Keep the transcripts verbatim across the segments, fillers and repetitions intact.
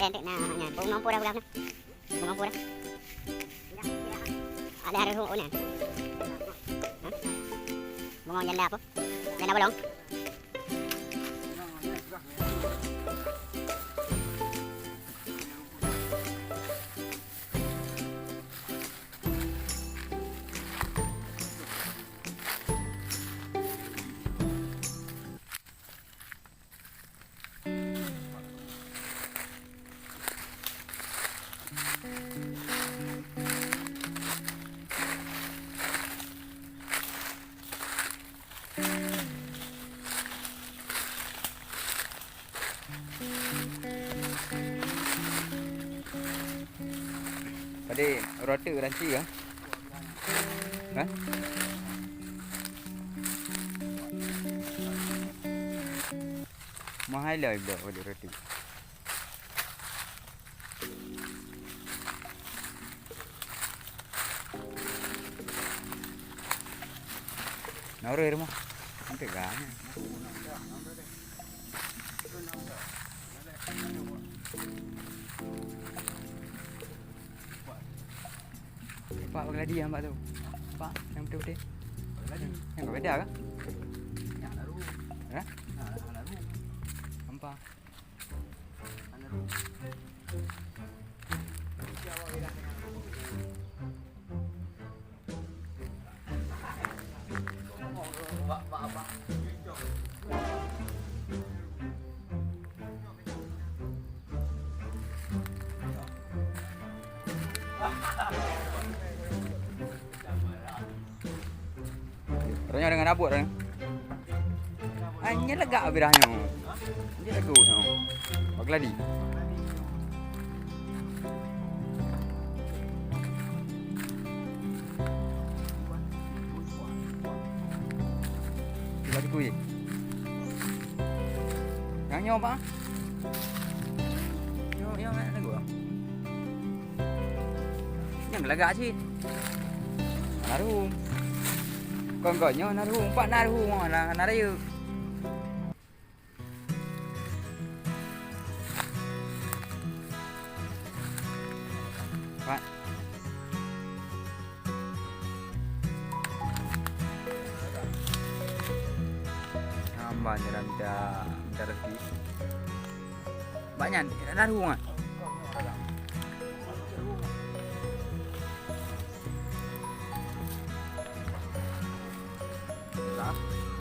Cantik nah, nah. Bungong pura pegang nah. Bungong pura. Ada hari hu nyan. Hah? Bungong janda apa? Janda bolong. Padé roti ranci kah? Hah? Mahai lah iblok padé roti. Naroi rumoh. Sampai gana. Pak Bagladi yang Pak tu. Pak yang betul-betul. Yang berbeda kah? Ya? Nampak. Reunyoe deungon abot reunyoe. Ah, nyan lagak birah nyoe. Nyan lagu nyoe. Bak ladi. Cuba dikui. Nyang nyoe, Pak? Nyoe, nyoe, nyoe, nyoe. Nyang lagak cit. Naru. Kon gobnyoe naru, empat naru, na, na rayeuk. Pak. Hamba nyoe minta, minta rezeki. Banyak, naru ah.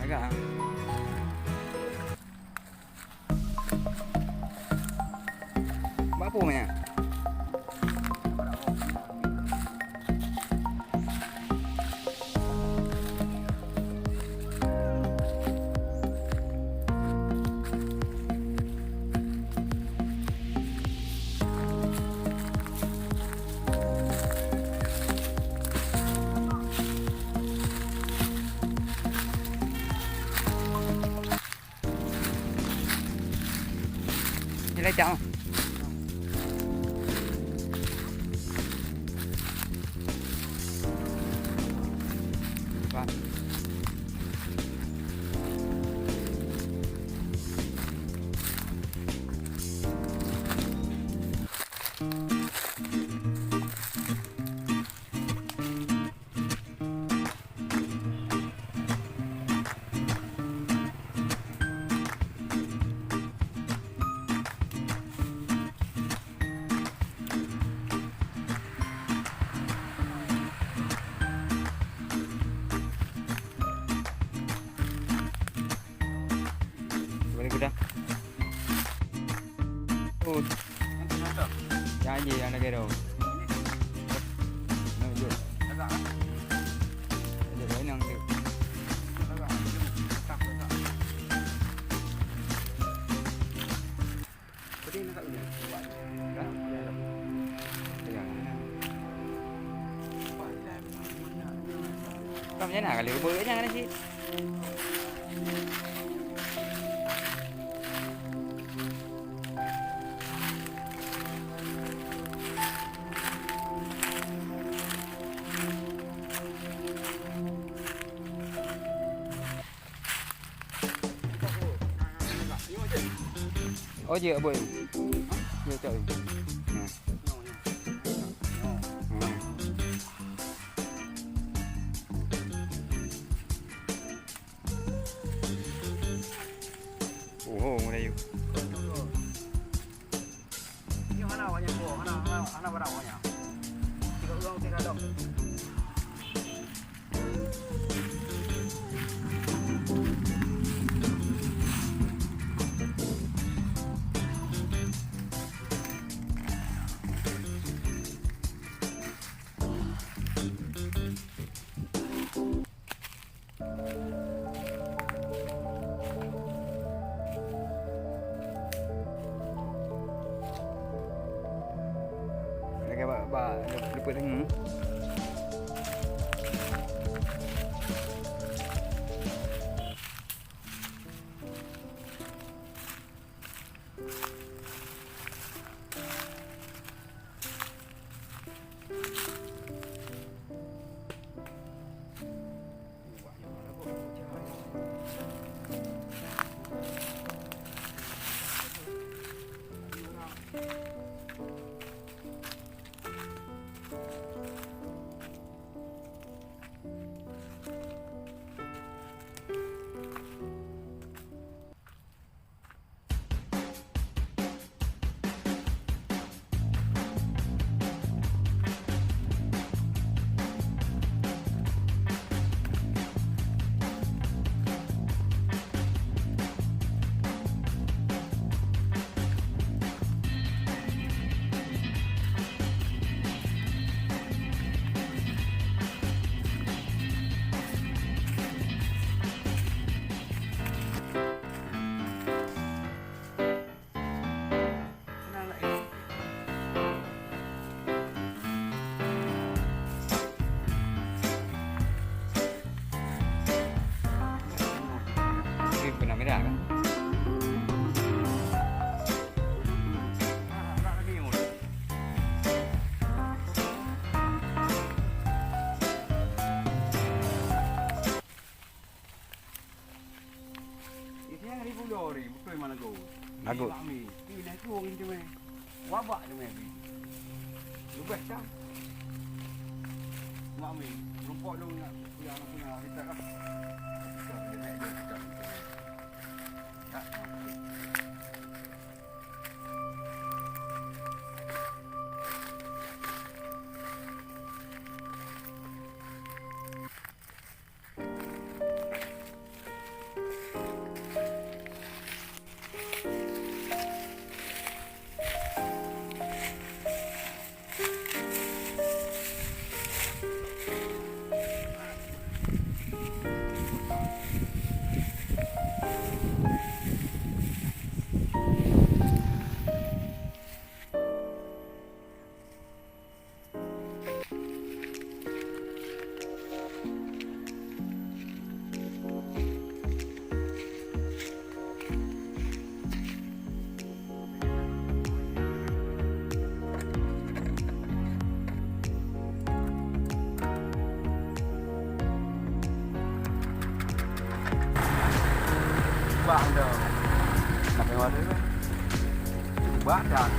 Agak ah. Bak peue nyan? Nilai cak. Boleh kuda. Oh. Yang aja yang lagi tu. Nak jom. Nak jom lain yang tu. Kan? Kan macam mana kali rupa kat sana kan, Cik? Oh, jeuet, Boy. Cok, cok. Nah. Hmm. Oho, mulai yuk. Nyoe hana awaknyan, hana, hana, hana barang awaknyan. Tiga ureueng tinggai lom. Lagèe bak, bak, leupet, hmm. Ini benang merah kan? Isi nyang ribu dua ribu, beutôi mana go? Lagu. Mak mi, pi dah tuong itu meh. Wabak tu meh pi. Leubeh dah. Mak mi, rumpok dong nak punya, nak punya, kita kah? Kita boleh naik dong, kita boleh. Tak, tak. Bah dah. Nak tengok ada kan? Bah dah.